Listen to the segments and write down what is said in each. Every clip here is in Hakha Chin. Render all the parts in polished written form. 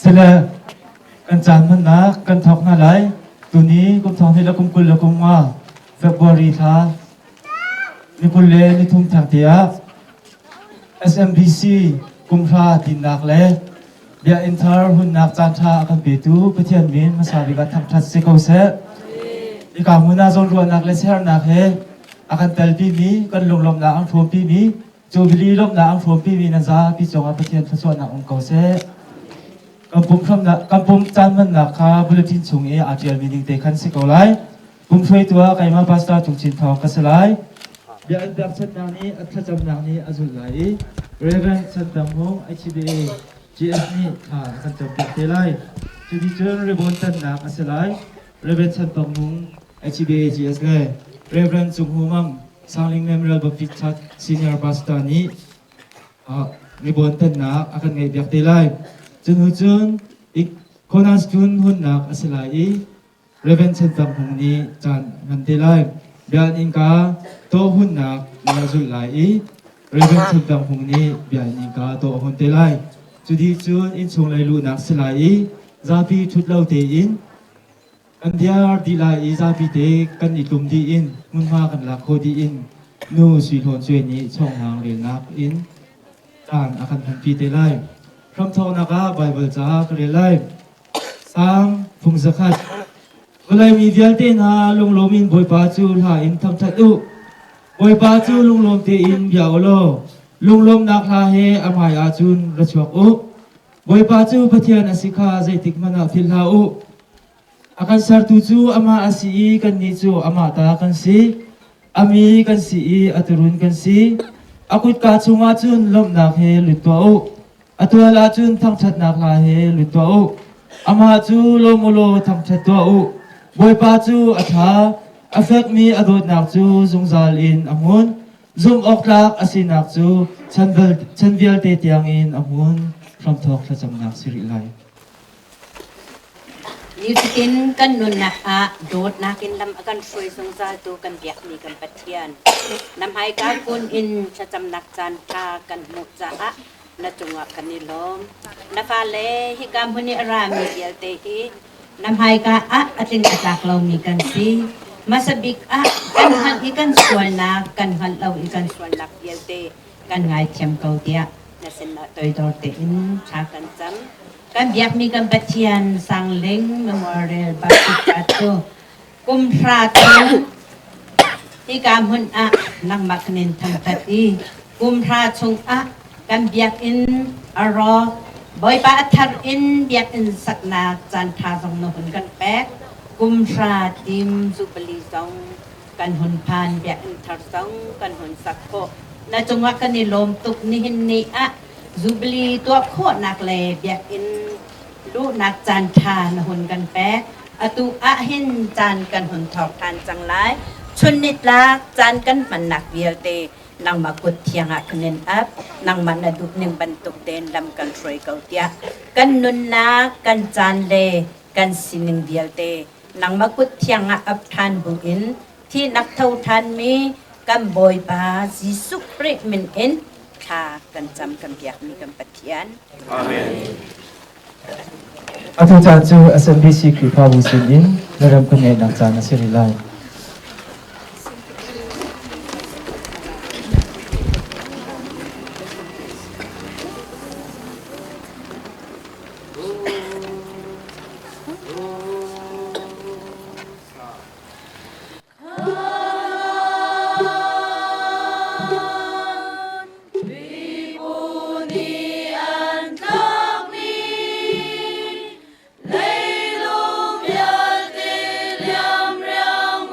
Sile kan caan hmannak kan thawk hna lai. Tuni kum thong hnih le kum 20 le kum nga February thla ni 23 theng te ah SMBC kumhra dinnak le biakinn thar hunnak caanṭha a kan petu Pathian min hmasa bik ah thangṭhat si ko seh. Hika hmun ah zawnruahnak le siaherhnak he a kan telpimi, kan lunglawmhnak an hrawmpimi, Jubilee lawmhnak an hrawmpimi nan zapi cungah Pathian thluachuahnak um ko seh. Kan pum hramnak, kan pum caan hmannak kha bulletin chung i aa ṭialmi ning te khan si ko lai. Pum hruaitu ah keimah Pastor Cung Cin Thawng ka si lai. Bia an pekchanhnak nih a thlacamnak nih a zulh lai i Reverend Chan Peng Hmung HBA GS nih thla a kan campiak te lai. Cuticun ribbon tannak a si lai. Reverend Chan Peng Hmung HBA GS le Reverend Cung Hu Mang Sangling Memorial Baptist Church Senior Pastor nih ribbon tannak a kan ngeihpiak te lai. Cu hnu cun Cornerstone hunnak a si lai i Rev. Chan Peng Hmung nih caan a hman te lai. Biakinn innka tawh hunnak na zulh lai i Rev. Chan Peng Hmung nih biakinn innka tawh a hun te lai. Cu dih cun innchung lei luhnak si lai i zapi ṭhut lo tein kan diar dih lai i zapi te kan i tlum dih in hmunhma kan lak khawh dih in nu Sui Hlawn Cuai nih chawnghnang relnak in caan a kan hmanpi te lai. Hramthawknak ah Baibal ca ka rel lai. Salm phung zakhat. Vawlei mi vialte hna lunglawm in Bawipa cu hla in thangṭhat u. Bawipa cu lunglawm tein bia u law lunglawmhnak hla he a hmai ah cun ra chuak u. Bawipa cu Pathian a si kha zeitik hmanh ah philh hlah u. A kan sertu cu amah a si i kannih cu amah ta kan si. A mi kan si i a turun kan si. A kutka chungah cun lawmhnak he lut tuah u. A tual ahcun thangṭhatnak hla he lut tuah u. Amah cu lawm u law thangṭhat tuah u. Bawipa cu a ṭha, a fekmi a dawtnak cu zungzal in a hmun. Zumh awk tlak a sinak cu chan vialte tiangin a hmun. Hramthawk thlacamnak si rih lai. Nifatin kan nunnak ah dawtnak in lam a kan hruai zungzaltu kan biakmi kan Pathian. Na hmaika kun in thlacamnak caan ṭha kan hmuh caah na cungah kan i lawm. Na fale hika hmun i a rami vialte hi na hmaika ah a tling a tlak lomi kan si. Hmasa bik ah kan hngalh i kan sualnak, kan hngalh lo i kan sualnak vialte kan ngaithiam ko tiah na sinah toidor tein thla kan cam. Kan biakmi kan Pathian Sangling Memorial Baptist Church cu kum hra chung hika hmun ah nangmah kan in thangthat i kum hra chungah kan biakinn a rawk Bawipa a thar in biakinn saknak caan ṭha zong na hun kan pek kum hra tim zubali zong kan hun phan biakinn thar zong kan hun sak khawh na cungah kan i lawm tuk nihin ni ah Jubilee tuah khawhnak le biakinn luhnak caan ṭha na hun kan pek. Atu ah hin caan kan hun thawk ṭhan cang lai. Chun nitlak caan kan hmannak vialte nangmah kut thiang ah kan in ap. Nangmah na duh ning bantuk tein lam kan hruai ko tiah kan nunnak, kan caan le kan sining vialte nangmah kut thiang ah ap ṭhan buin thihnak tho ṭhanmi kan Bawipa Jesuh Khrih min in thla kan cam kan biakmi kan Pathian. Amen. Atu caan cu SMBC Khrihfabu sin in na ram kan ngeihnak caan a si rih lai. Leilung vialte liam riangmang.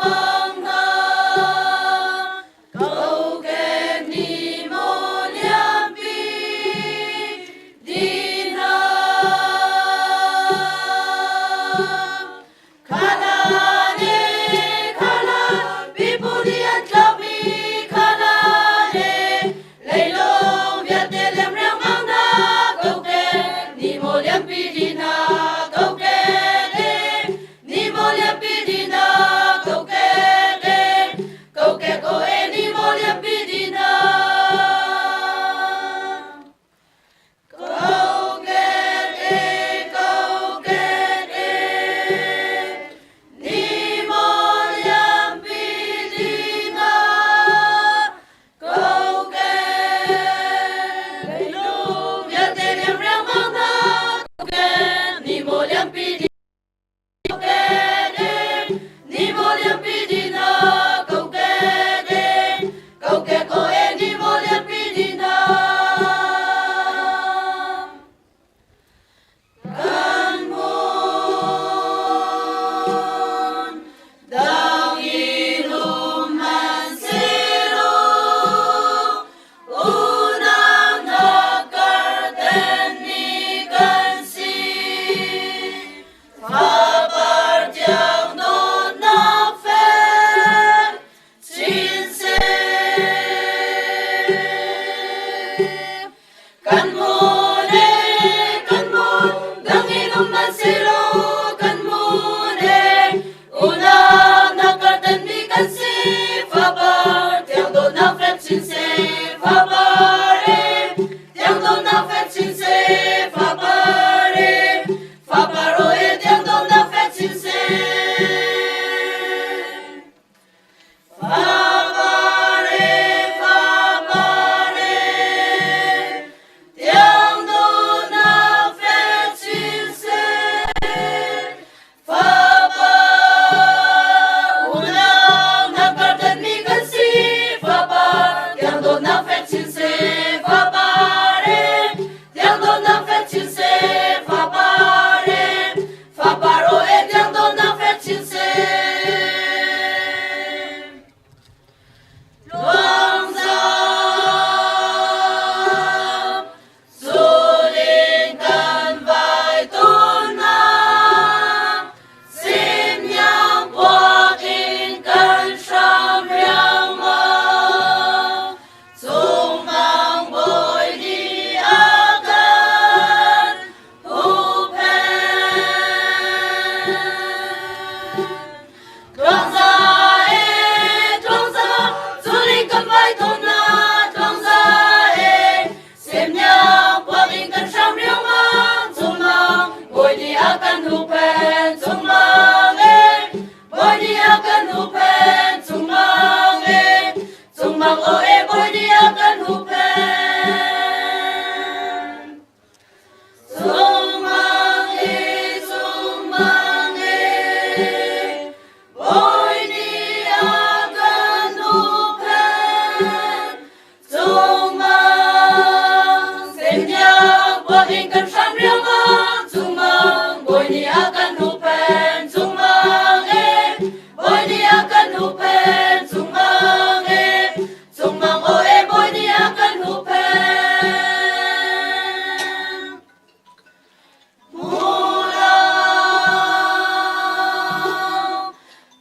Biakinn kan hram riangmang cungmang Bawi nih a kan huhphenh cungmang e Bawi nih a kan huhphenh cungmang e cungmang aw e Bawi nih a kan huhphenh.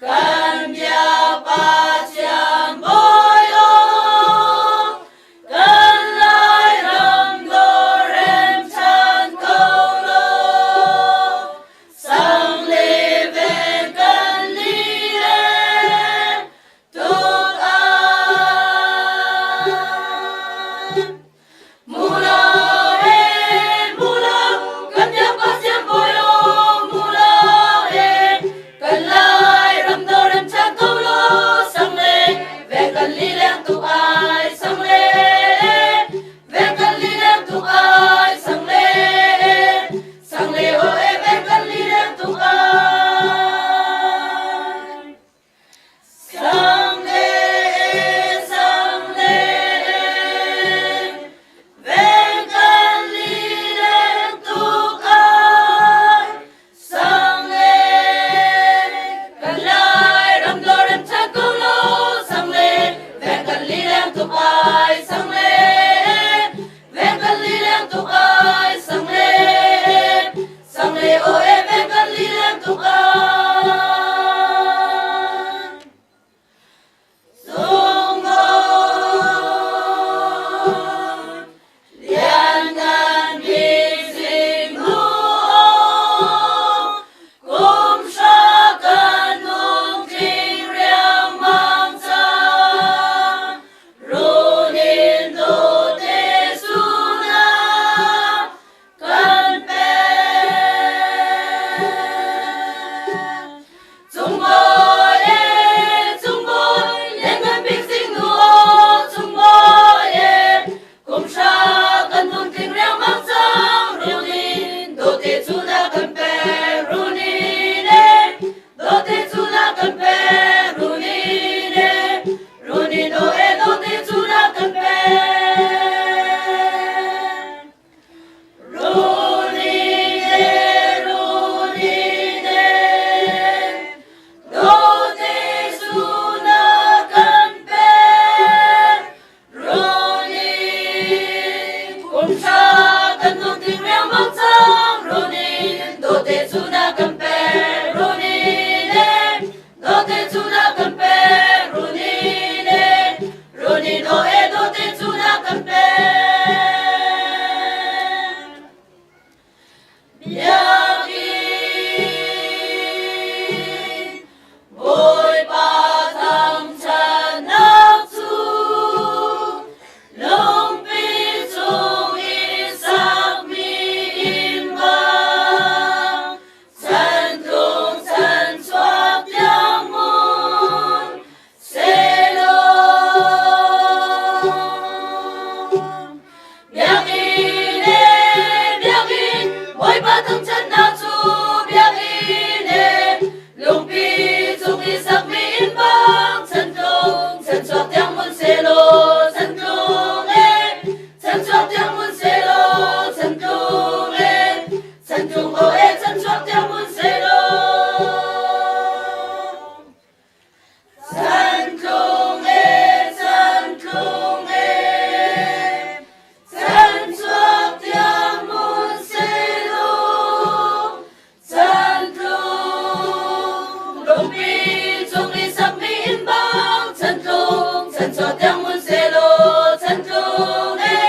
Kan bia Pathian bawi aw, kan Lairam dawrem ṭhan ko law, sang le ven kan li le tuk ai. Mula e mula kan biak Pathian bawi aw mula e kan lai ram do rem chan ko law sang le ve kan li leng tuk ai sang le ve kan li leng tuk ai sang le sang le aw e ve kan li leng tuk ai. Sang le sang le ven kan li leng tuk ai sang le kan lai ram do rem chan ko law sang le ven kan li leng tuk ai sang le ven kan li leng tuk ai sang le sang le o e ven kan li leng tuk ai. Sunglawi lianngan bik zingnu kum hra kan nung tling riangmang cang runin dawte suna kan pek. Cungbawi e, cungbawi, lianngan bik zingnu aw, cungbawi e, kum hra kan hung tling riangmang cang, runin dawte cu na kan pek, runin e, dawte cu na kan pek, runin e, runin aw e, dawte cu na kan pek. Runin e, runin e, dawte cu na kan pek. Runin, kum hra kan nung ding riangmang cang. Runin, dawte cu na kan pek. Runin e, dawte cu na kan pek. Runin e, Runin aw e dawte cu na kan pek. Biakinn Bawipa thangṭhatnak cu lungpi cung i sakmi inn bang chantlung chanchuak tiang hmun Sehlaw Biakinn e biakinn Bawipa thangṭhatnak cu biakinn e lungpi cung i sakmi inn bang chantlung chanchuak tiang hmun sehlaw chantlung e chanchuak tiang hmun sehlaw chantlung e chantlung aw e chanchuak tiang hmun sehlaw Chantlung e, chantlung e, chanchuak tiang mun selaw, chantlung lungpi cung i sakmi inn bang, chantlung chanchuak tiang mun selaw, chantlung e,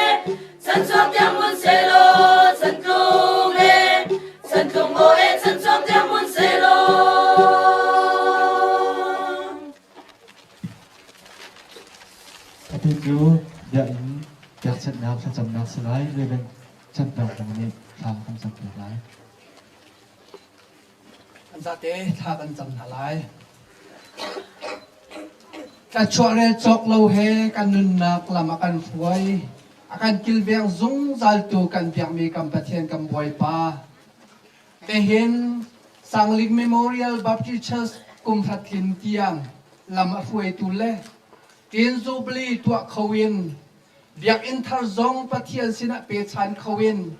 chanchuak tiang mun selaw, chantlung e, chantlung aw e, chanchuak tiang mun selaw. Atu cu biakinn pekchanhnak thlacamnak si lai. Reverend Chan Peng Hmung nih thla kan campiak lai. An zate thla kan cam hna lai. Tlachuah rel cawk lo he kan nunnak lam a kan hruai, a kan kilveng zungzaltu kan biakmi kan Pathian kan Bawipa. Nihin Sangling Memorial Baptist Church kum hrat tlin tiang lam a hruaitu le Teen Jubilee tuah kho in Biakinn thar zong Pathian sinah pechan kho in.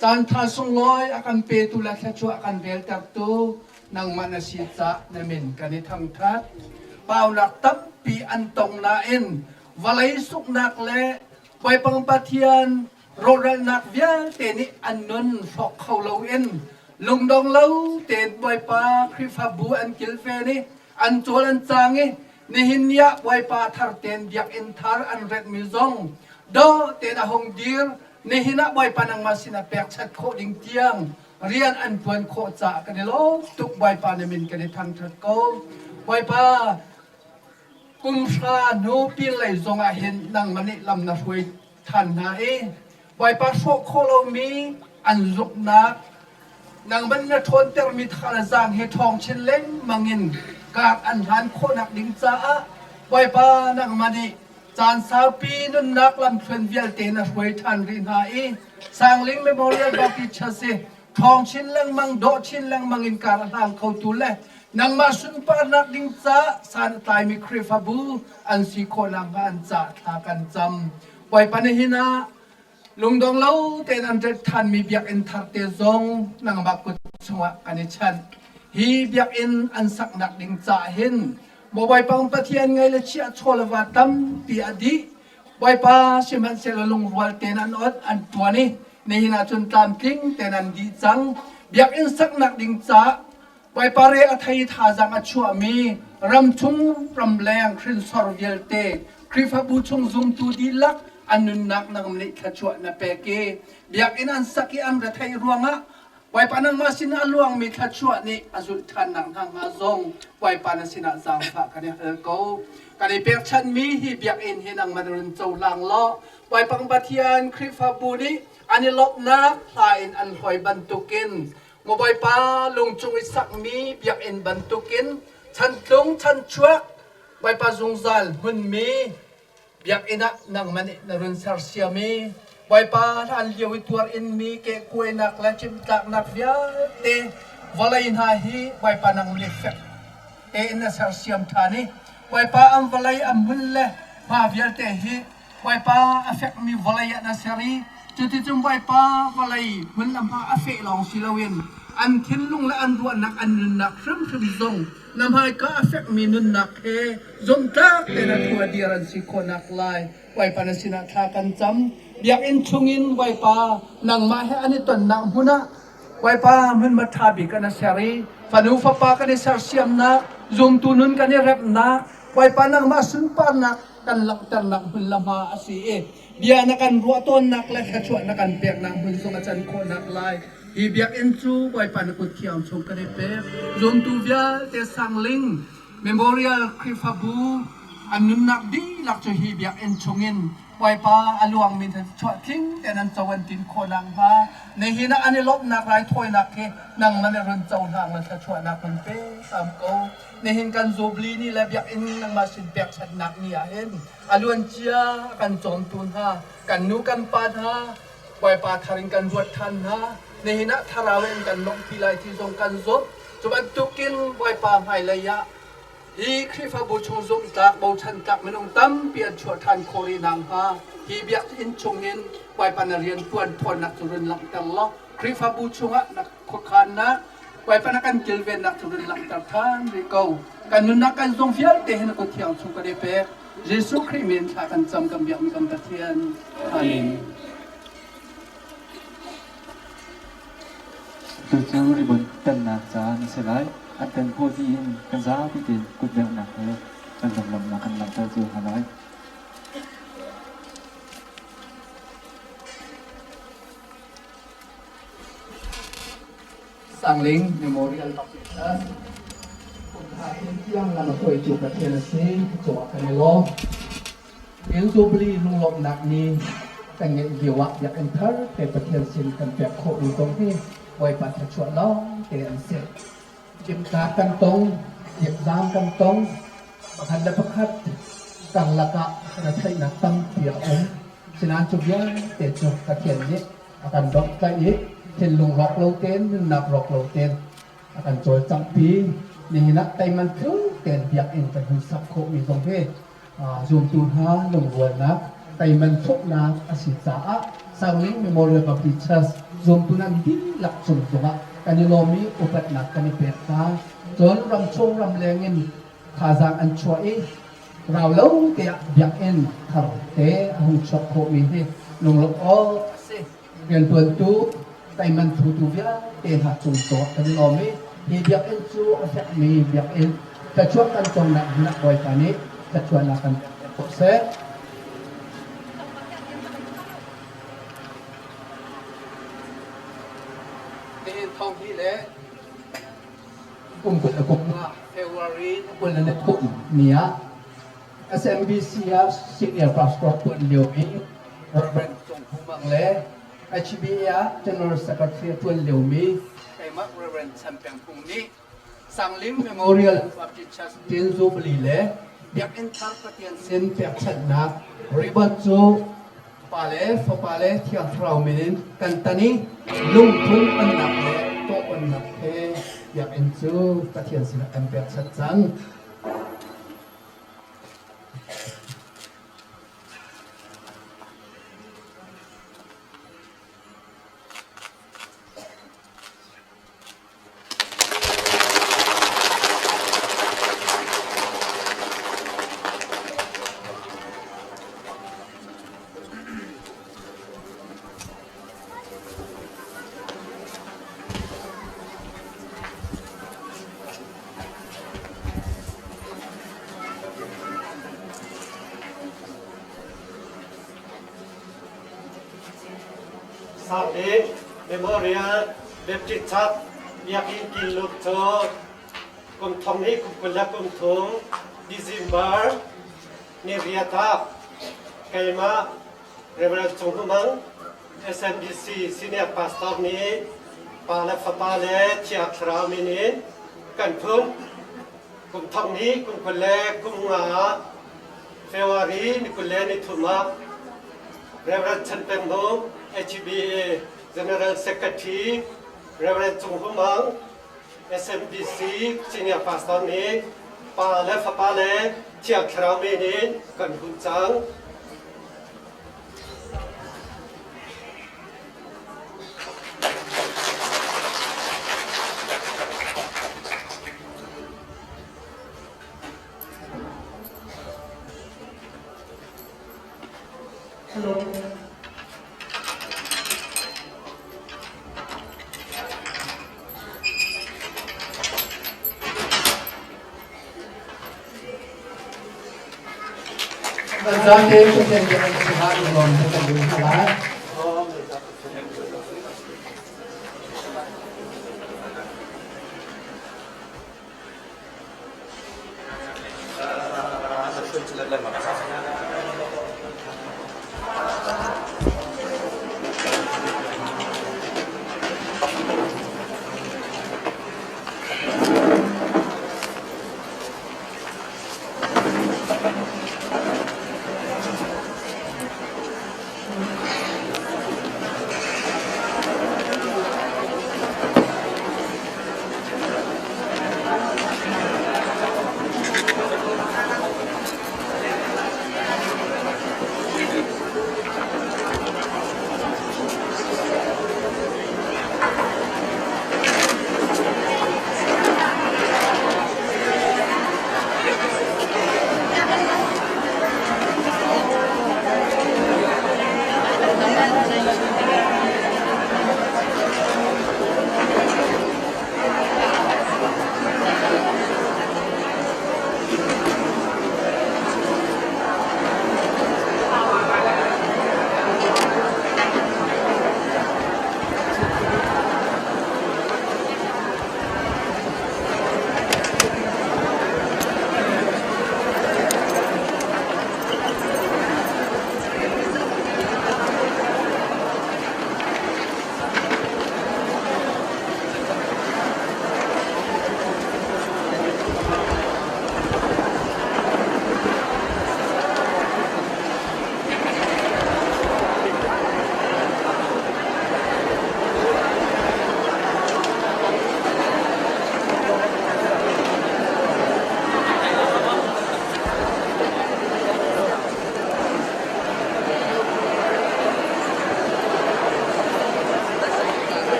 Caanṭha sunglawi a kan petu le thluachuah a kan reltertu nangmah na si caah na min kan i thangṭhat. Paunak tampi an tong nain vawlei sunghnak le Bawipa Pathian rawhralnak vialte nih an nun hrawk kho loin lungdong lo tein Bawipa Khrihfabu an kilven i an cawl an cang i nihin ni ah Bawipa thar tein biakinn thar an renhmi zong dawh tein a hung dir. Nihin ah Bawipa nangmah sinah pekchanh khawh ding tiang rian an ṭuan khawh caah kan i lawm tuk. Bawipa na min kan i thangṭhat ko. Bawipa, kum hra hnu pinlei zongah hin nangmah nih lam na hruai ṭhan hna i Bawipa hrawh khawh lomi an zumhnak nangmah na ṭhawntermi thazaang he ṭhawng chin lengmang in kar an hlan khawhnak ding caah Bawipa nangmah nih caan saupi nunnak lamthluan vialte na hruai ṭhan rih hna i Sangling Memorial Baptist Church hi ṭhawng chin lengmang, dawh chin lengmang in kar a hlang khotu le nangmah sunparnak ding caah san a tlaimi Khrihfabu an si khawh nakhnga an caah thla kan cam. Bawipa nihin ah lungdong lo tein an ret ṭhanmi biakinn thar te zong nangmah kut chungah kan i chanh. Hi biakinn an saknak ding caah hin maw Bawipa Pathian ngei le chiah chaw le va tampi a dih. Bawipa sihmanhsehlaw lungrual tein an ot an ṭuan i nihin ah cun tlamtling tein an dih cang. Biakinn saknak ding caah Bawipa re a thei thazaang a chuahmi ramchung ramleng hrinsor vialte Khrihfabu chung zumtu dihlak an nunnak nang nih thluachuah na pek i biakinn an sak i an retheih ruangah Bawipa nangmah sinah a luangmi thluachuah nih a zulh ṭhannak hna hnga zong Bawipa na sinah zaangfah kan i hal ko. Kan i pekchanhmi hi biakinn hi nangmah na run cohlang law Bawipa Pathian Khrihfabu nih an i lawmhnak hla in an hlawi bantukin Maw Bawipa lungcung i sakmi biakinn bantukin chantlung chanchuak Bawipa zungzal hmunmi biakinn ah nangmah nih na run sersiam i Bawipa hlan lio i tuar inmi kehkuainak le cimtlaknak vialte vawlei hna hi Bawipa nang nih fek tein na sersiam ṭhan i Bawipa an vawlei a hmun le hma vialte hi Bawipa a fekmi vawlei ah na ser i cuticun Bawipa vawlei hmun le hma a feh lawng si loin an thinlung le an ruahnak an nunnak hrimhrim zong na hmaika a fekmi nunnak he zumhtlak tein a thu a dir an si khawhnak lai Bawipa na sinah thla kan cam. Biakinn chungin Bawipa nangmah he an i tonnak hmun ah Bawipa hmunhma ṭha bik an ser i fanu fapa kan i sersiamnak zumtu nun kan i remhnak Bawipa nangmah sunparnak kan langhternak hmun le hma a si i bia na kan ruah tawnnak le thluachuah na kan peknak hmun zong a can khawhnak lai hi biakinn cu Bawipa na kut thiang chung kan i pek. Zumtu vialte Sangling Memorial Khrihfabu an nunnak dihlak cu hi biakinn chungin Bawipa a luangmi hna chuah tling tein an co an tin khawh nakhnga nihin ah an i lawmhnak raithawinak khi nangmah nih run cohlang le thluachuahnak kan pe hram ko. Nihin kan Jubilee ni le biakinn nangmah sin pekchanhnak ni ah hin a luancia a kan cawmtu hna kan nu kan pa hna Bawipa thar in kan ruat ṭhan hna. Nihin ah thlarau in kan lawmhpi lai ti zong kan zumh. Cu bantukin Bawipa hmailei ah Hi Khrihfabu chung zumhtlak, bochantlak minung tampi an chuah ṭhan khawh rih nakhnga hi biakinn chungin Bawipa na rian ṭuan ṭhawnnak cu run langhter law Khrihfabu chungah na khuakhannak, Bawipa na kan kilvennak cu run langhter ṭhan rih ko. Kan nunnak kan zung vialte hi na kut thiang chung kan i pek. Jesuh Khrih min thla kan cam kan biakmi kan Pathian. Amen. Tucu ribbon tannak caan a si lai. An tan khawh dih in kan zapi tein kutbenghnak he kan lunglawmhnak kan langhter cio hna lai. Sangling Memorial Baptist Church Kumthar in tiang lam a hruaitu Pathian a si. Cungah kan i lawm. Jubilee lunglawmhnak ni kan ngeih lio ah biakinn thar te Pathian sin kan pek khawhmi zong hi Bawipa thluachuah lawng te an si. Cimtlak kan tong, biakzaam kan tong, pakhat le pakhat karlak ah retheihnak tampi a um. Sinain cu vialte cu Pathian nih a kan domhtlaih i thinlung rawk lo tein, nunnak rawk lo tein a kan cawlcanghpi. Nihin ah teiman tluk tein biakinn kan hun sak khawhmi zong hi Zumtu hna lungrualnak, teiman thuknak a si caah Sangling Memorial Baptist Church Zumtu nan dihlak cung zongah kan i lawm i upatnak kan i pek hna. Cun ramchung ramleng in thazaang an chuah i rau lo te ah biakinn thar te a hung chuak khawhmi hi lunglawmh awk a si. Rianṭuantu teiman thutu vialte hna cung zongah kan i lawm i hi biakinn cu a fekmi biakinn thluachuah kan tonnak hmun ah Bawipa nih thluachuahnak kan pek khawh seh. Nihin thawng hi le kum 20 le kum nga February 23 ni ah SMBC ah senior pastor tuan lio mi Reverend Cung Hu Mang le HBA ah General Secretary tuan lio mi keimah Reverend Chan Peng Hung nih Sanglim Memorial Baptist Church Tin Jubilee le Biakinn thar Pathian sin pekchanhnak ribbon cu Pa le Fapa le Thiang Thlarau min in kan tan i lungthum onnak le tawh onnak he biakinn cu Pathian sinah kan pekchanh cang. Sate Memorial Baptist Church Biakinn Kinluk cu kum thong hnih kum 20 le kum thum December ni riat ah keimah Reverend Cung Hu Mang SMBC Senior Pastor nih pa le fapa le Thiang Thlarau min in kan phun. Kum thong hnih kum 20 le kum nga ah February ni 23 ah Reverend Chan Peng Hmung, HBA General Secretary Reverend Cung Hu Mang, SMBC Senior Pastor nih pa le fapa le Thiang Thlarau men in kan hun cang. Hello. Zan te Pathian bia kan chimah lunglawm he kan um hna lai.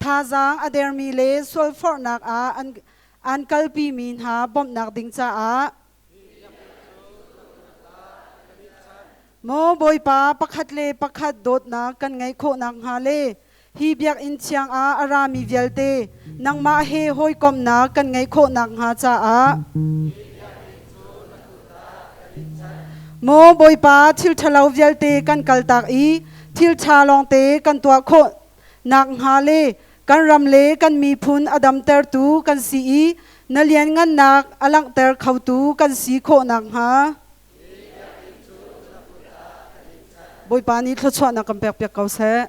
Thazaang a dermi le sualforhnak ah an, an kalpimi hna bawmhnak ding caah. Maw Bawipa, pakhat le pakhat dawtnak kan ngeih khawh nakhnga le hi biakinn thiang ah a rami vialte nangmah he hawikomhnak kan ngeih khawh nakhnga caah. Maw Bawipa, thil ṭhalo vialte kan kaltak i thil ṭha lawngte kan tuah khawh nakhnga le kan ram le kan miphun a damtertu kan si i na lianngannak a langhter khotu kan si khawh nakhnga. Bawipa nih thluachuahnak kan pekpiak ko seh.